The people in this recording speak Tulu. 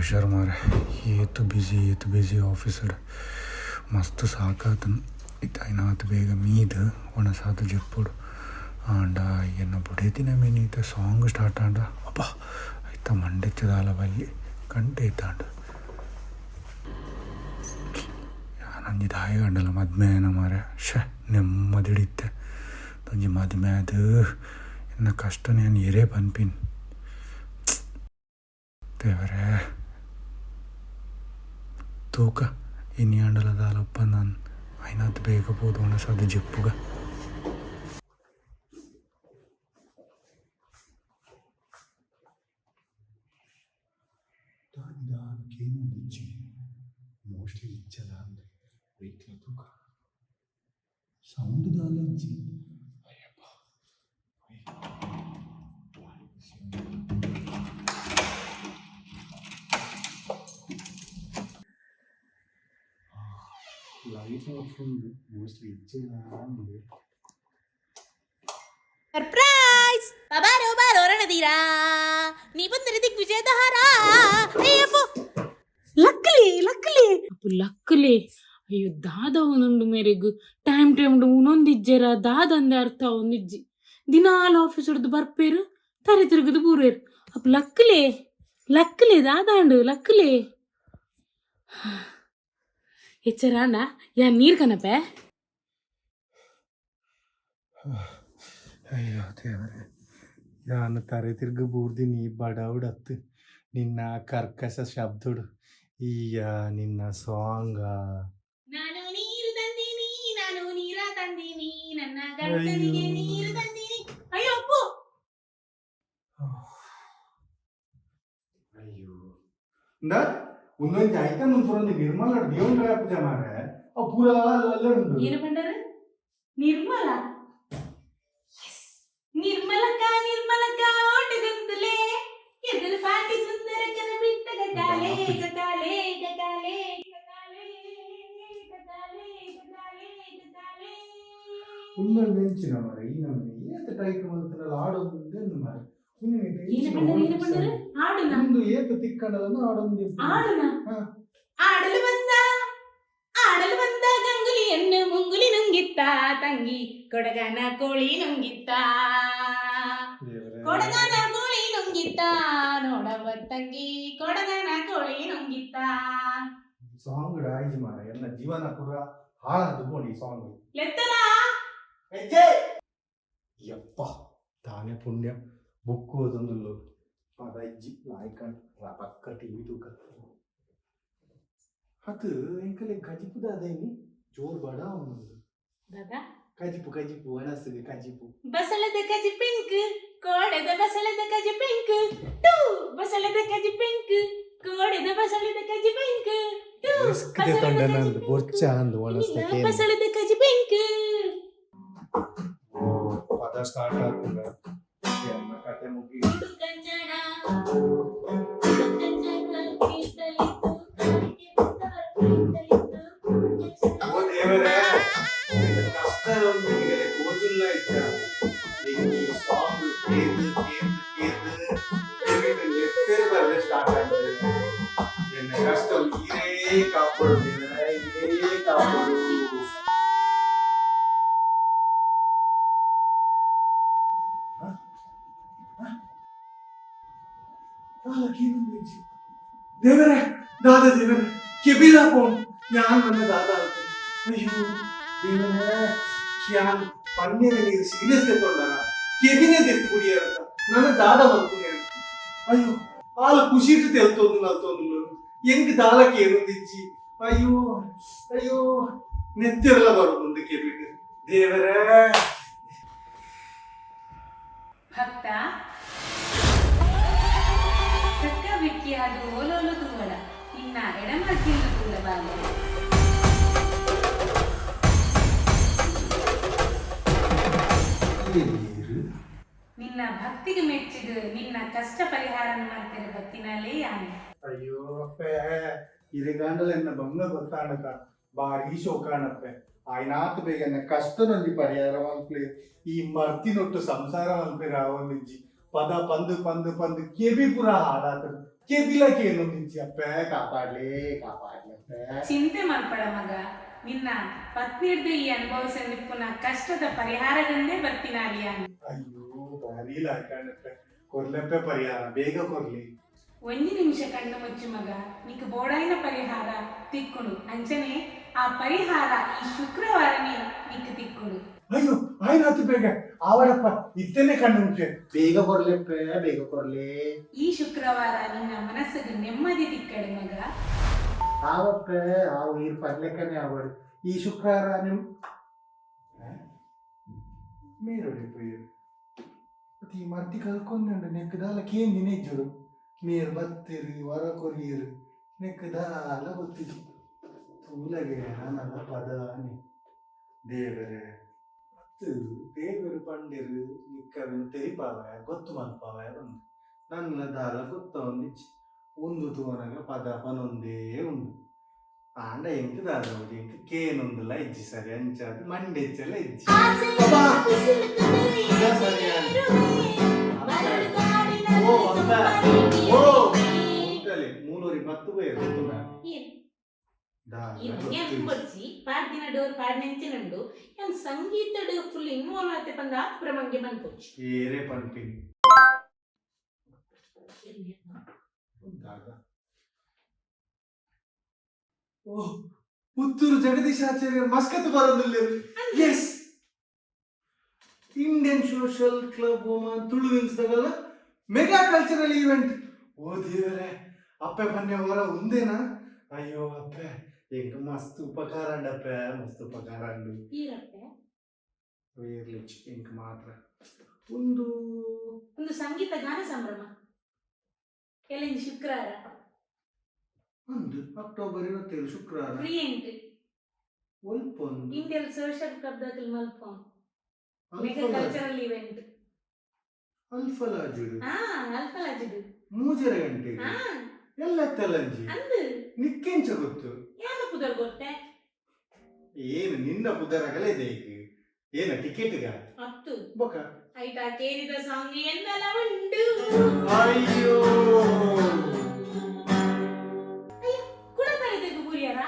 ಪ್ರೆಷರ್ ಮಾರೆ, ಏತ್ ಬ್ಯುಸಿ, ಏತ್ ಬ್ಯುಸಿ ಆಫೀಸ್ಡ್, ಮಸ್ತ್ ಸಾಕಾತುಂಡು. ಇತ್ತೆ ಆಯಿನಾತ್ ಬೇಗ ಮೀದ್ ಒಣಸಾದ್ ಜೆಪ್ಪೊಡು. ಆಂಡ ಎನ್ನ ಬುಡೆದಿನ ಮಿನಿ ಇತ್ತೆ ಸಾಂಗ್ ಸ್ಟಾರ್ಟ್ ಆಂಡ ಅಬ್ಬಾ ಐತ ಮಂಡೆಚ್ಚ ದಾಲ ಬಲ್ಲಿ ಗಂಟೆ ಇತ್ತಾಂಡ್. ಯಾನೊಂಜಿ ದಾಯೆ ಆಂಡಲ ಮದ್ಮೆ ಆಯನ ಮಾರೆ, ಶೇ ನೆಮ್ಮದಿಡಿತ್ತೆ. ಒಂಜಿ ಮದ್ಮೆ ಆದ್ ಎನ್ನ ಕಷ್ಟನ್ ಯಾನ್ ಏರೇ ಪನ್ಪಿನಿ ದೇವರೇ. ತೂಕ ಇನಿ ಆಂಡಲ ದಾಲ ಉಪ್ಪಂದಾನ್, ಆಯಿನಾತ್ ಬೇಗ ಪೋದು ಒಣಸಾದ್ ಜೆಪ್ಪುಗ. ದಾನಿ ಕೇನೊಂದಿಜ್ಜಿ, ಮೋಸ್ಟ್ಲಿ ಇಜ್ಜಲ ಅಂದ್ ವೈಟ್ಲ ತೂಕ. ಸೌಂಡ್ ದಾಲ ಇಜ್ಜಿ. ಅಯ್ಯಪ್ಪ, ಲೈಟ್ ಆಫ್ ಉಂಡು, ಮೋಸ್ಟ್ಲಿ ಇಜ್ಜಲ ಅಂದ್. ಸರ್ಪ್ರೈಸ್! ಬಾರೋ ಬಾರೋ ರಣಧೀರಾ, ನೀ ಬಂದರೆ ದಿಗ್ವಿಜಯದ ಹಾರ. ಅಯ್ಯಪ್ಪೋ, ಲಕ್ಲಿ ಲಕ್ಲಿ ಅಪ್ಪು ಲಕ್ಲಿ. ಅಯ್ಯೋ, ದಾದ ಒಂದುಂಡು ಮೇರೆಗ್, ಟೈಮ್ ಟೈಮ್ ಉನೊಂದಿಜ್ಜೆರ ದಾದಂದೆ ಅರ್ಥ ಒಂದಿಜ್ಜಿ. ದಿನಾಲ ಆಫೀಸ್ ಹಿಡ್ದು ಬರ್ಪೇರು, ತರೆ ತಿರುಗುದು ಬೂರೇರು. ಅಪ್ಪು ಲಕ್ಲೆ ಲಕ್ಲೆ, ದಾದಾಂಡು ಲಕ್ಲೆ. ಎಚ್ಚರಾಂಡ? ಯಾ ನೀರ್ ಕನಪೆ. ಅಯ್ಯೋ ದೇವರೇ, ಯಾನ್ ತರೆ ತಿರ್ಗು ಬೂರ್ದಿನಿ ಬಡವುಡತ್ತು ನಿನ್ನ ಕರ್ಕಶ ಶಬ್ದಡು ಈಯ ನಿನ್ನ ಸಾಂಗ. ನಾನು ನೀರು ತಂದೀನಿ, ನಾನು ನೀರ ತಂದೀನಿ, ನನ್ನ ಗಂಡನಿಗೆ ನೀರು ತಂದೀನಿ. ಅಯ್ಯೋ ಅಪ್ಪು. ಅಯ್ಯೋ, ಇಂದ ಒಂದೊಂದು ಐಟಮ್ ಪೂರ ಒಂದು ನಿರ್ಮಲ ದೇವನ್ ರಾಪುಜ ಮಾರೆ, ಅವು ಪೂರ ಅಲ್ಲೇ ಉಂಡು. ಏನು ಪಂಡರು? ನಿರ್ಮಲ ನಿರ್ಮಲಕ ನಿರ್ಮಲಕ ಓಟಗಂತಲೇ ಎದುರು ಪಾಟಿ ಸುಂದರ ಕನ ಬಿಟ್ಟ ಕಕಾಲೆ ಕಕಾಲೆ ಕಕಾಲೆ ಕಕಾಲೆ ಕಕಾಲೆ ಕಕಾಲೆ ಕಕಾಲೆ. ಒಂದೊಂದು ಎಂಚಿನ ಮಾರೆ ಈ ನಮೂನೆ ಏತ್ ಟೈಟ್ ಮಲ್ತನಲ್ಲ ಆಡೊಂದು ಮಾರೆ. ಏನು ಪಂಡರು? ಏನು ಪಂಡರು? ಆಡುನ? ಒಂದು ಏತ್ ತಿಕ್ಕಂಡಲನ್ನು ಆಡೊಂದು. ಆಡುನ? ಹಾ. ಆಡಲು ಬಂದ, ಆಡಲು ಬಂದ ಗಂಗುಲಿಯನ್ನು ಮುಂಗುಲಿ ನುಂಗಿತ್ತ ತಂಗಿ, ಕೊಡಗನ ಕೋಳಿ ನುಂಗಿತ್ತ, ಕೊಡಗನ ಕೋಳಿ ನುಂಗಿತ್ತ ನೋಡವ ತಂಗಿ, ಕೊಡಗನ ಕೋಳಿ ನುಂಗಿತ್ತ. ಸಾಂಗ್ ಆಯ್ಜಿ ಮಾರೆ, ಎನ್ನ ಜೀವನ ಪೂರ ಹಾಳಾದು ಪೋಂಡು ಈ ಸಾಂಗ್. ಲೆತ್ತಲ. ಯಪ್ಪ, ತಾನೇ ಪುಣ್ಯ, ಬುಕ್ ಓದೊಂದುಲ್ಲು ಪದ ಇಜ್ಜಿ, ಲಾಯ್ಕಂಡ್ ಪಕ್ಕ ಟಿವಿ ತೂಕ. ಅದು ಎಂಕಲೆ ಕಜಿಪುದ ಅದೇನಿ ಜೋರ್ ಬಡ ಉಂಡು. ದಾದಾ? ಕಜಿಪು ಕಜಿಪು, ಒಣಸಿಗೆ ಕಜಿಪು. ಬಸಳದ ಕಜಿ ಪಿಂಕ್, ಕೋಡೆದ ಬಸಳದ ಕಜಿ ಪಿಂಕ್ ಟೂ, ಬಸಳದ ಕಜಿ ಪಿಂಕ್, ಕೋಡೆದ ಬಸಳದ ಕಜಿ ಪಿಂಕ್ ಟೂ. ರಿಸ್ಕ್ ತಂಡ ಬೊರ್ಚ ಅಂದು ಒಣಸ್ತಕ್ಕೆ. ಬಸಳದ ಕಜಿ ಪಿಂಕ್. ಪದ ಸ್ಟಾರ್ಟ್ ಆಗ್ತದ, ಎನ್ನ ಕತೆ ಮುಗಿ. ಕಂಚಣ ಕಂಚಣ ಕೀತಲಿತು ಕೀತಲಿತು. ಓ ದೇವರೇ, ಕಷ್ಟ ಒಂದು ನಿಮಗೆ ಗೋಜುಲ್ಲ ಇದ್ದ. ಈ ಸಾಂಗ್ ಕೇಂದು ಕೇಂದು ಕೇಂದು ನೆತ್ತೇರು ಬರದೆ ಸ್ಟಾರ್ಟ್ ಆಗ್ತದೆ. ಎನ್ನ ಕಷ್ಟ ಈರೇ ಕಾಪಾಡು ದೇವರೇ, ಈರೇ ಕಾಪಾಡು. ದೇವರೇ, ದಾದ ದೇವರೇ, ಕೆಬಿಲ ಪೋನ್ ಯಾನ್ ನನ್ನ ದಾದ ಆಲ್ಪುನಿ. ಅಯ್ಯೋ ದೇವರೇ, ಯಾನ್ ಪನ್ನೆರ ನೀರು ಸೀರಿಯಸ್ ತಗೊಂಡಾನ, ಕೆಬಿನೇ ದೆತ್ತು ಕುಡಿಯಾರತ್ತ ನನ್ನ ದಾದ ಮಲ್ಪುನಿ ಅಂತ. ಅಯ್ಯೋ, ಆಲ ಖುಷಿಟ್ ತೆಲ್ತೊಂದು ನಲ್ತೊಂದು, ಎಂಕ್ ದಾಲ ಕೇರುಂದಿಜ್ಜಿ. ಅಯ್ಯೋ ಅಯ್ಯೋ, ನೆತ್ತೆರ್ಲ ಬರೋದುಂಡು ಕೆಬಿಟ್ ದೇವರೇ. ಭಕ್ತ ಕಕ್ಕ ಬಿಕ್ಕಿ ಅದು ಓಲೋಲು ತೂವಡ, ನಿನ್ನ ಎಡಮರ್ಕಿಂದು ತೂಲ ಬಾಲೆ. ನೀರು. ನಿನ್ನ ಭಕ್ತಿಗೆ ಮೆಚ್ಚಿದು ನಿನ್ನ ಕಷ್ಟ ಪರಿಹಾರ ಮಾಡ್ತಿರ ಭಕ್ತಿನಲ್ಲೇ ಯಾನು. ಅಯ್ಯೋ ಅಪ್ಪೆ, ಇರೆಗಾಂಡಲ ಎನ್ನ ಬಂಗ ಗೊತ್ತಾಣಕ ಬಾರಿ ಶೋಕಾಣಪ್ಪೆ. ಆಯ್ನಾತ್ ಬೇಗ ಎನ್ನ ಕಷ್ಟನೊಂಜಿ ಪರಿಹಾರ ಮಲ್ಪ್ಲೆ. ಈ ಮರ್ತಿನೊಟ್ಟು ಸಂಸಾರ ಮಲ್ಪೆ ರಾವೊಂದಿಜ್ಜಿ. ಪದ ಪಂದು ಪಂದು ಪಂದು ಕೆಬಿ ಪೂರ ಹಾಳಾತರು. ಕೆಬಿಲ ಕೇನೊಂದಿಜ್ಜಿ ಅಪ್ಪೆ, ಕಾಪಾಡ್ಲೆ ಕಾಪಾಡ್ಲೆ ಅಪ್ಪೆ. ಚಿಂತೆ ಮಲ್ಪಡ ಮಗ, ನಿನ್ನ ಪತ್ನಿರ್ದು ಈ ಅನುಭವಿಸಲಿಪ್ಪುನ ಕಷ್ಟದ ಪರಿಹಾರದಂದೇ ಬತ್ತಿನಾಲಿಯಾನ್. ಅಯ್ಯೋ, ಭಾರಿ ಲಾಯ್ಕಾಂಡಪ್ಪೆ. ಕೊರ್ಲೆಪ್ಪೆ ಪರಿಹಾರ, ಬೇಗ ಕೊರ್ಲಿ. ಒಂಜಿ ನಿಮಿಷ ಕಣ್ಣು ಮುಚ್ಚು ಮಗ, ನಿಕ್ ಬೋಡಾಯಿನ ಪರಿಹಾರ ತಿಕ್ಕುಡು. ಅಂಚನೆ ಆ ಪರಿಹಾರ ಈ ಶುಕ್ರವಾರನೇ ನಿಕ್ ತಿಕ್ಕುಡು. ಅಯ್ಯೋ, ಆಯ್ನಾತು ಬೇಗ ಆವಡಪ್ಪ, ಇತ್ತೇನೆ ಕಣ್ಣು ಮುಂಚೆ. ಬೇಗ ಕೊರ್ಲೆಪ್ಪೆ, ಬೇಗ ಕೊರ್ಲೆ. ಈ ಶುಕ್ರವಾರ ನಿನ್ನ ಮನಸ್ಸಿಗೆ ನೆಮ್ಮದಿ ತಿಕ್ಕಡು ಮಗ. ಆವಪ್ಪೆ, ಆವು. ಈರ್ ಪನ್ಲೆಕ್ಕನೆ ಆವಡು. ಈ ಶುಕ್ರವಾರ ನಿಮ್ ಮೇರೋಡೆ ಪೋಯರು. ಮತ್ತೆ ಈ ಮರ್ತಿ ಕಲ್ಕೊಂದುಂಡು. ನೆಕ್ ದಾಲ ಕೇಂದಿನ ಇಜ್ಜುಡು. ಮೇರ್ ಬತ್ತಿರು, ವರ ಕೊರಿಯರು, ನೆಕ್ ದಾಲ ಗೊತ್ತಿಜಿ. ತೂಲಗೆ ನನ್ನಲ್ಲ ಪದಾನಿ ದೇವರೇ. ಮತ್ತು ದೇವರು ಪಂಡಿರು ನಿಕ್ಕವೆನ್ ತೆರಿಪಾವೆ, ಗೊತ್ತು ಮಲ್ಪಾವೆ ಬಂದು. ನನ್ನ ದಾಲ ಗೊತ್ತವೊಂದಿಜ್ಜಿ. ಒಂದು ತೂವನಗ ಪದ ಪನೊಂದೇ ಉಂಡು. ಆಂಡ ಎಂಕ್ ದಾದ ಉಂಡು, ಎಂಕ್ ಕೇನೊಂದುಲ ಇಜ್ಜಿ ಸರಿ. ಅಂಚಾದ್ ಮಂಡೆಚ್ಚಲ ಇಜ್ಜಿ. ಅಬ್ಬಾ! ಇಲ್ಲ ಸರಿ. ಓ ಅಪ್ಪ, ಓ ಉಂಟಲೆ ಮೂಲೂರಿ ಬತ್ತು ಪೋಯೆರ್ ಗೊತ್ತುಂಡ? ದಾಲ ಗೊತ್ತಿಜ್ಜಿ. ಪಾಡ್ದಿನ ಡೋರ್ ಪಾಡ್ನೆಂಚಿನುಂಡು. ಯಾನ್ ಸಂಗೀತಡ್ ಫುಲ್ ಇನ್ವಾಲ್ವ್ ಆತೆ ಪಂದ ಪ್ರಮಂಗೆ ಮನ್ಪೊಚ್ಚಿ. ಏರೇ ಪನ್ಪಿನಿ ದಾದ? ಓ, ಪುತ್ತೂರು ಜಗದೀಶಾಚಾರ್ಯ ಮಸ್ಕತ್ ಬರೋದಿಲ್ಲ. S, Indian social club Oman Tulu ದಗಲ್ಲ mega cultural event. ಓ ದೇವರೇ, ಅಪ್ಪೆ ಪನ್ಯ ಹೊರ ಒಂದೇನಾ? ಅಯ್ಯೋ ಅಪ್ಪೆ, ಎಂಕ್ ಮಸ್ತ್ ಉಪಕಾರ ಅಂಡಪ್ಪೆ, ಮಸ್ತ್ ಉಪಕಾರ ಅಂಡು. ಈರಪ್ಪೆ? ವೇರ್ಲಿಚ್ ಎಂಕ್ ಮಾತ್ರ ಒಂದು. ಒಂದು ಸಂಗೀತ ಗಾನ ಸಂಭ್ರಮ ಎಲ್ಲೆಂಜಿ ಶುಕ್ರವಾರ. ಒಂದು ಅಕ್ಟೋಬರ್ 27 ಶುಕ್ರವಾರ. Free entry. ಒಲ್ಪ ಒಂದು. ಇಂಡಿಯನ್ ಸೋಷಿಯಲ್ ಕ್ಲಬ್ ದಾಕಲ್ ಮಲ್ಪೊನ್ ಮೆಗಾ ಕಲ್ಚರಲ್ ಇವೆಂಟ್. ಅಲ್ಫಲಾಜುಡು? ಹಾ, ಅಲ್ಫಲಾಜಿಡ್. 3:30 ಗಂಟೆಗೆ? ಹಾ. ಎಲ್ಲ ತೆಲಂಜಿ. ಅಂದು. ನಿಕ್ಕೆಂಚ ಗೊತ್ತು? ಯಾನ ಪುದರ್ ಗೊತ್ತೆ. ಏನು ನಿನ್ನ ಪುದರಗಲ ಇದೆ ಈಗ? ಏನ ಟಿಕೆಟ್ಗ? ಅತ್ತು. ಬೊಕ? ಐಟ ಕೇರಿದ ಸಾಂಗ್ ಎನ್ನಲ ಉಂಡು. ಅಯ್ಯೋ. ಕುಡ ತರೆದೆಗು ಬುರಿಯರ.